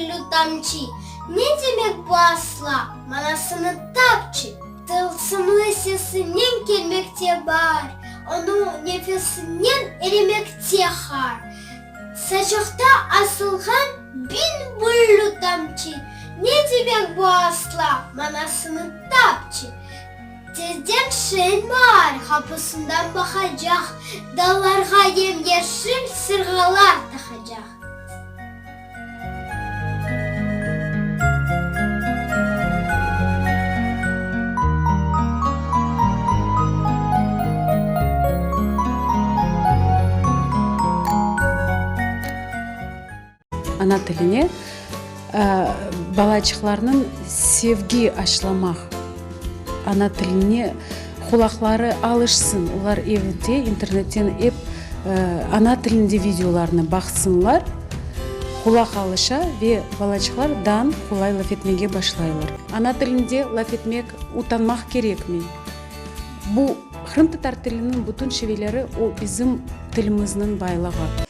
bullu tamçı, Ne demek bu asla, manasını tapçı. Tılsımlı sesinen kelmekte baar, Onıñ nefesinen erimekte qar. Saçaqta asılğan biñ bullu tamçı, Ne demek bu asla, manasını tapçı. Tezden şeñ baar qapısından baqacaq, Dallarğa yem-yeşil sırğalar taqacaq. Ana tiline balaçıqlarnıñ sevgi aşlamaq, ana tiline qulaqları alışsın, olar evde internetten ep ana tilinde videolarnı baqsınlar, qulaq alışa ve balaçıqlar dan qolay laf etmege başlaylar. Ana tilinde laf etmek utanmaq kerekmey. Bu qırımtatar tiliniñ bütün şiveleri o bizim tilimizniñ baylığı.